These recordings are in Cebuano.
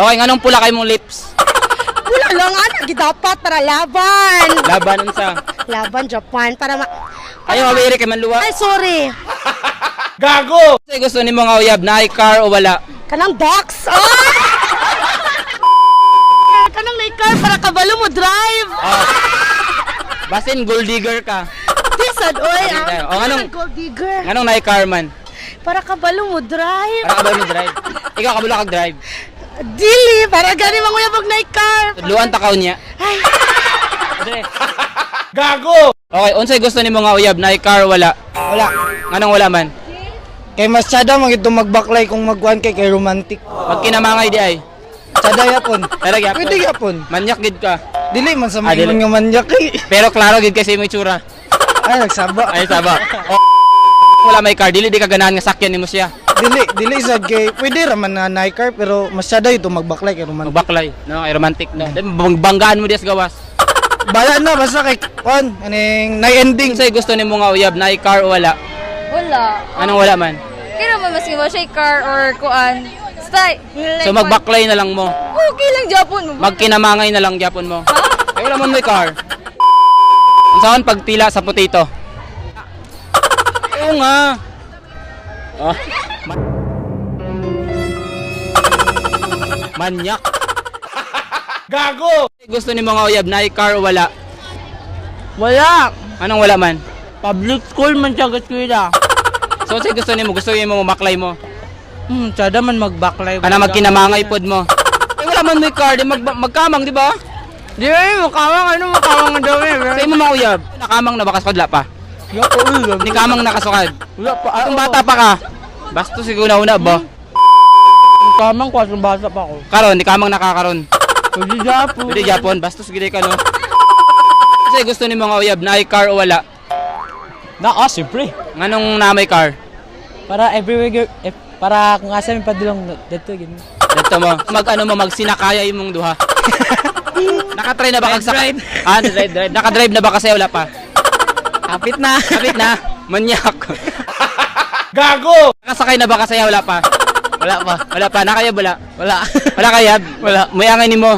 Okay, nganong pula kay mong lips? Pula lang ana gidapat para laban. Laban unsa? Laban Japan para ma. Ayaw mawiri kay manluwa. Ay, sorry. Unsay gusto nimo nga uyab, naay car o wala? Kanang box. Ah! Kanang may car para kabalo mo drive. Oh. Basin gold digger ka. Tisad oy. Sabi tayo. Ah, Oh, anong- gold digger? Nganong naay car man? Para kabalo mo drive. Para kabalo mo drive. Ikaw kabalo kag drive. Dili para gani manguyab og naay car. Tudluan ta kaw niya. Ay, Dre. Gago. Okay, unsay gusto nimo nga uyab, naay car o wala? Wala. Nganong wala man? Kay mas tsada man gid magbaklay kung magkuan kay romantic. Magkinamangay di ay. Tsada yapon. Tara gyapon. Pwede yapon. Manyak gid ka. Dili man sa Ah, dili. maingon nga manyak eh. Pero klaro gid kasi mo itsura. Ay, nagsaba. Ay saba. Oh, wala may car, dili di ka ganahan nga sakyan nimo siya. Dili, dili sad kay pwede ra man na naay car pero mas tsada ito magbaklay kay romantic. Magbaklay, no? Ay romantic, no. Then banggaan mo diya sa gawas. Bala na basta kay kuan aning nay ending. Unsay gusto nimo nga uyab, naay car o wala? Wala. Anong wala man? Kaya naman maski mo siya car or kuan. Basta, like, So magbaklay na lang mo. Okay lang Japon mo. Magkinamangay na lang gyapon mo. Ay wala man may car. Unsaon pagpila sa potato? Oo nga. Oh. Manyak. Gago! Gusto ni mga uyab, naay car o wala? Wala. Anong wala man? Public school man siya gaskwila. So unsay gusto nimo? Gusto nimo maklay mo? Tsada man magbaklay. Kana magkinamangay pod mo. Eh wala man may car, di magkamang, di ba? Di ba yung mukamang? Ano mukamang ang dami? Sa imo mga uyab, nakamang na ba kasukad pa? Wala pa, uy. Ni kamang nakasukad. Wala pa. Kung bata pa ka, bastos siguro na una ba? Mukamang ko, asong bata pa ako. Karon, ni kamang nakakaron. Pwede Japon. Pwede Japon, bastos gid ka, no. Kasi gusto ni mga uyab, naay car o wala? Na, ah, siyempre. Nganong na may car? Para everywhere, eh, para kung asa may padulong dito, ganun. Dito mo, mag-ano mo, magsinakaya imong duha. Nakatry na ba kag drive? Ah, drive, drive. Nakadrive na ba kasi wala pa? Kapit na. Kapit na. Manyak. Gago! Nakasakay na ba kasi wala pa? Wala pa. Wala pa. Nakayab wala? Wala. Wala kayab? Wala. Muyangay nimo.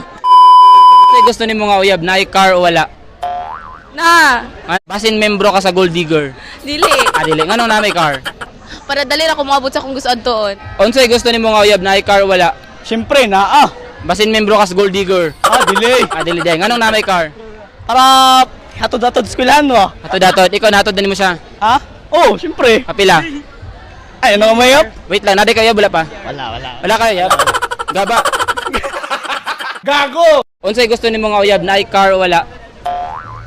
Kasi gusto nimo nga uyab, naay car o wala? Na. Ah, basin membro ka sa Gold Digger. Dili. Ah, dili. Nganong na may car? Para dali ra ko moabot sa akong gusto adtoon. Unsay gusto nimo nga uyab, naay car o wala? Siyempre, na, ah. Basin membro ka sa Gold Digger. Ah, dili. Ah, dili din. Nganong na may car? Para hatod-hatod eskwelahan mo. Ato datot, ikaw natod na nimo siya. Ha? Oh, siyempre. Kapila. Ay, ano ka mayap? Wait lang, nadi kayo wala pa? Wala, wala. Wala kayo yab? Gaba. Gago! Unsay gusto nimo nga uyab, naay car o wala?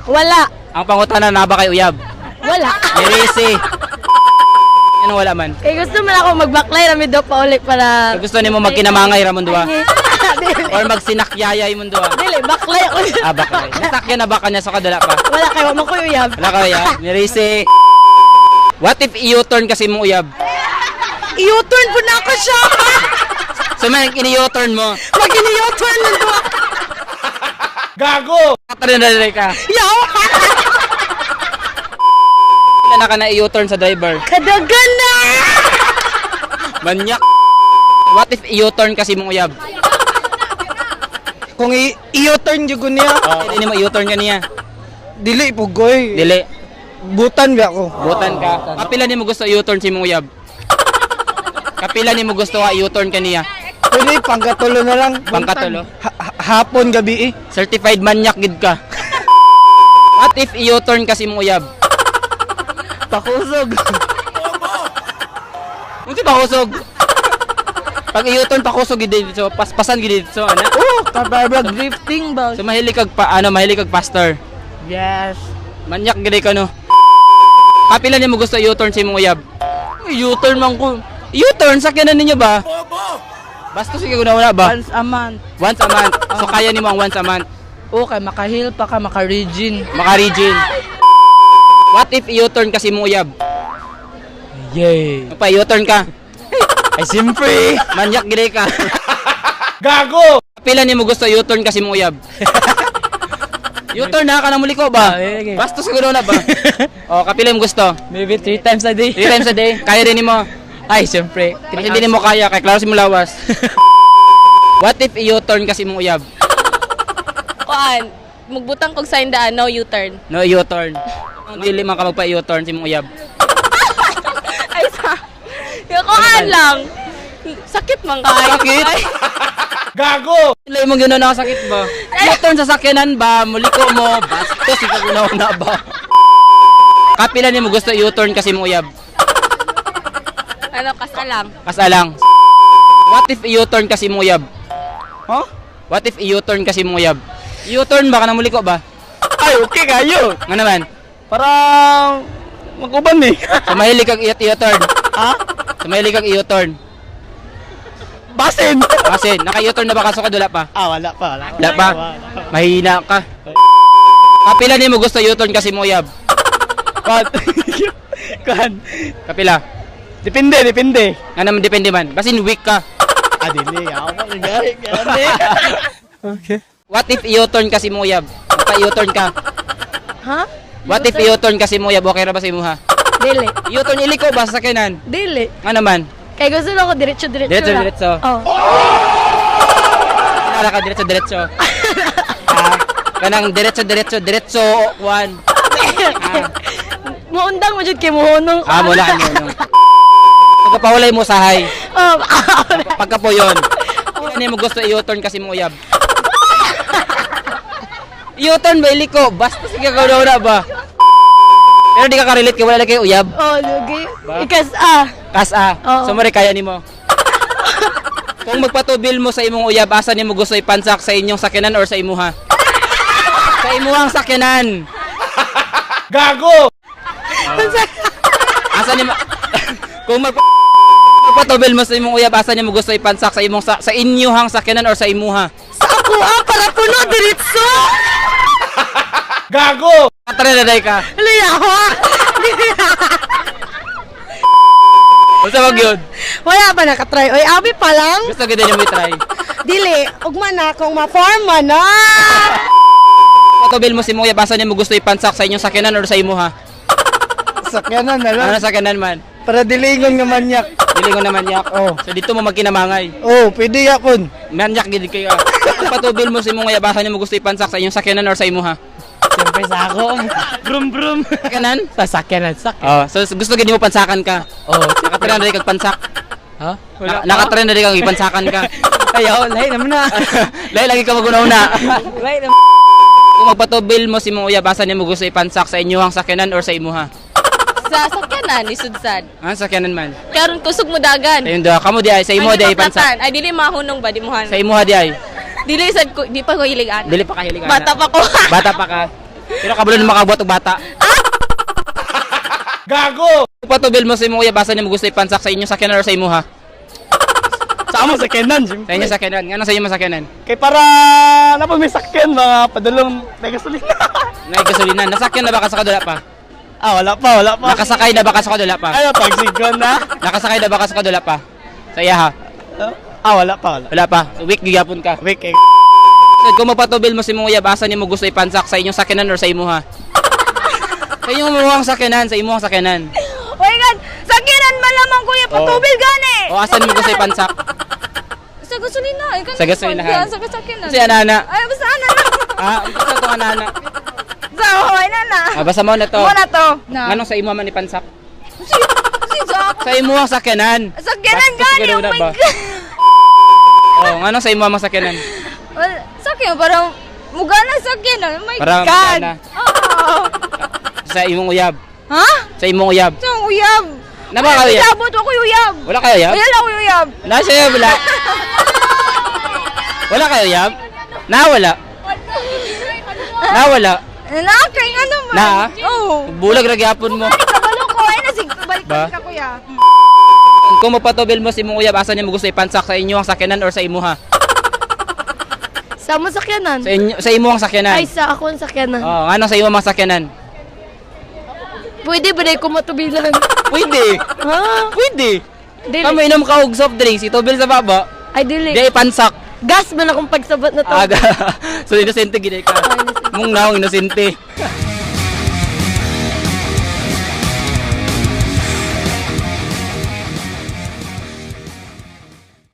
Wala. Ang pangutana na ba kay uyab? Wala. Mirisi. Ano wala man? Kay gusto man ako magbaklay rami daw pa ulit para Kung gusto nimo magkinamangay ramon duha Dili. or magsinakyaya imong duha. Dili baklay ako. Ah, baklay. Nasakyan na ba kanya sa kadala pa? Wala kay wa man ko uyab. Wala ka uyab. Mirisi. What if i-U-turn kasi mong uyab? I-U-turn po na ako siya. So man, ini-U-turn mo. Mag ini-U-turn lang to. Katarin na ka. Yaw. Wala na ka na i-U-turn sa driver. Kadagan na. Manyak. What if i-U-turn kasi mong uyab? Kung i-U-turn jud ko niya, Oh, hindi mo i-U-turn ka niya. dili pugoy. Dili. Butan ba ako? Butan ka. Kapila nimo gusto i-U-turn si mong uyab? Kapila nimo gusto ka i-U-turn ka niya? Pwede pangkatulo na lang. Pangkatulo? Hapon gabi eh. Certified manyak gid ka. What if i-U-turn kasi mong uyab? Pakusog. Unsa pakusog? Pag i-U-turn pakusog gid dito, paspasan gid dito, ana. Oh, kapabag drifting ba? So mahilig kag pa, ano, mahilig kag pastor. Yes. Manyak gid ka, no. Kapila nimo gusto i-U-turn si mong uyab? U-turn man ko. U-turn sakyanan ninyo ba? Basta sige una wala ba? Once a month. Once a month. So kaya nimo ang once a month. Okay, makahil pa ka, maka-region. Maka-region. What if i-U-turn kasi mong uyab? Yay. Pa U-turn ka. Ay, siyempre. Manyak gid ka. Gago! Pila nimo gusto U-turn kasi mong uyab? U-turn na ka na muli ko ba? Ah, okay. Basta siguro na ba? O, kapila mo gusto? Maybe three times a day. Three times a day? Kaya din nimo. Ay, siyempre. Kasi hindi nimo kaya kay klaro si mo lawas. What if i-U-turn kasi mong uyab? Kuan, mugbutang kog sign daan, no U-turn. No U-turn. Ang dili man ka magpa U-turn si mong uyab. Ay sa. Kuan lang. Sakit man kaayo. Sakit? Ay, Gago! Wala mong gano'n nakasakit ba? U-turn sa sakyanan ba? Muliko mo. Bastos ikaw na ba? Kapila ni mo gusto U-turn kasi mong uyab. Ano, kasalang. Kasalang. What if i-U-turn kasi mong uyab? Huh? What if i-U-turn kasi mong uyab? U-turn ba ka na muliko ba? Ay, okay kayo. Nga naman. Para mag-uban eh. So mahilig kang i-U-turn. Ha? So mahilig kang i-U-turn. Basin! Kasi naka-U-turn na ba kaso ka dula pa? Ah, wala pa, wala. Wala pa. Mahina ka. Kapila ni mo gusto U-turn kasi mo uyab. What? Kuan. Kapila. Depende, depende. Nga naman depende man. Basin weak ka. Ah, dili. Ako pa kagari. Gani. Okay. What if i-U-turn kasi mo uyab? Magpa U-turn ka. Ha? What if i-U-turn kasi mo uyab? Okay ra ba sa imuha? Dili. U-turn iliko ba sa sakyanan? Dili. Nga naman. Kay gusto lang ko diretso diretso. Diretso, lang. diretso. Oh. Nara ka diretso diretso. Ah, kanang diretso diretso diretso one. Ah, Muundang mo jud kay muhunong. ah wala ano no. Pagkapahulay mo sahay. Oh. Pagka po yun. Ano mo gusto i-U-turn kasi mo uyab? U-turn ba iliko? Basta sige ka na ba? Pero di ka ka-relate kay wala lang kayo uyab. Oh, lugi. Ba? Ikas ah. Kas ah. Oo. So mo kaya nimo. Kung magpatubil mo sa imong uyab, asa nimo gusto ipansak sa inyong sakyanan or sa imuha? Sa imuhang sakyanan. Gago! Asa nimo Kung magpatubil mo sa imong uyab, asa nimo gusto ipansak sa imong sa inyuhang sakyanan or sa imuha? Sa ako ah, para puno diretso. Gago! Tara na day ka. Liyawa. Unsa ba gyud? Wala pa nakatry. Oy, abi pa lang. Gusto gyud nimo i-try. Dili, ugma na kung ma-form man na. Patubil mo si imong uyab, asa nimo gusto ipansak sa inyong sakyanan or sa imuha? Sakyanan na lang. Ano sakyanan man? Para dilingon nga manyak. Dili ko naman yak. Oh. So dito mo magkinamangay. Oh, pwede yapon. Manyak gid kayo. Ah. Patubil mo si imong uyab, asa nimo gusto ipansak sa inyong sakyanan or sa imuha? Siyempre sa ako. Brum brum. Sakyanan? Sasakyanan, sakyan. Oh, so gusto gid nimo pansakan ka. Oh, Nakatrend na kag pansak. ha? Na, nakatrend na kang ipansakan ka. Ayaw, lahi naman na. Lahi lagi ka magunaw na. Lahi naman. Kung magpatubil mo si imong uyab, asa nimo gusto ipansak sa inyong sakyanan or sa imuha? Sa sakyanan, isudsad. Ah, sakyanan man. Karon kusog mo dagan. Sa iyong duha, kamo di ay sa imuha di ay ipansak. Ay, Ay, dili mahunong ba, di mo Sa imuha di ay. Dili sad ko, di pa ko hilig ana. Dili pa kahilig ana. Bata pa ko. Bata pa ka. Pero kabalo na makabuhat og bata. Gago! Kung patubil mo sa imong uyab, asa nimo gusto ipansak sa inyong sakyanan or sa imuha? Sa amo sakyanan, Sa inyong sakyanan. Ngano sa inyong sakyanan? Kay para napag may sakyan mga padulong may gasolina. Nay gasolina. Nasakyan na ba ka sa kadula pa? Ah, wala pa, wala pa. Nakasakay na ba ka sa kadula pa? Ano, pagsigon na? Nakasakay na ba ka sa kadula pa? Sa iya ha? Ah, wala pa, wala. Wala pa. So, weak gigapon ka. Wait, eh. So, kung mapatubil mo si imong uyab, asa nimo gusto ipansak sa inyong sakyanan or sa imuha? Sa inyong imuhang sakyanan, sa imuhang sakyanan. Oh my God! Sakyanan man lamang kuya, patubil gani! O asa nimo gusto ipansak? Sa gasolina. Ay, Sa gasolinahan. Sa sakyanan. Si anana. Ay, basta ana na. Ah, gusto to anana. Sa okay na na. Ah, basta mo na to. Mo na to. Na. Nganong sa imuha man ipansak? Si sa ako. Sa imuhang sakyanan. Sakyanan Bastos gani, ka daw oh na my ba? God. Oh, nganong sa imuha mang sakyanan? Well, sakyan, parang mugana sakyanan. Oh my Parang God. mugana. Oo. Sa imong uyab. Ha? Sa imong uyab. Sa uyab. Na ba kayo uyab? Sabot ako uyab. Wala kayo uyab? Wala ako uyab. Wala siya uyab, wala. Wala kayo uyab? Na wala. Na wala. Nakakay nga naman. Na? Oo. Bulag ra gyapon mo. Kabalo ko. Ay, nasig, balik Ba? ka kuya. Kung mapatubil mo si imong uyab, asa nimo gusto ipansak sa inyo ang sakyanan or sa imuha? Sa mo sakyanan. Sa inyo, sa imuhang sakyanan. Ay, sa ako ang sakyanan. Oh, nganong sa imuhang sakyanan? Pwede ba na ko matubilan? Pwede. Ha? Pwede. Dili. Kamo inom ka og soft drinks, itubil sa baba. Ay, dili. Di ipansak. Gas man akong pagsabat na to. Aga. So inosente gid ka. Mong naong inosente.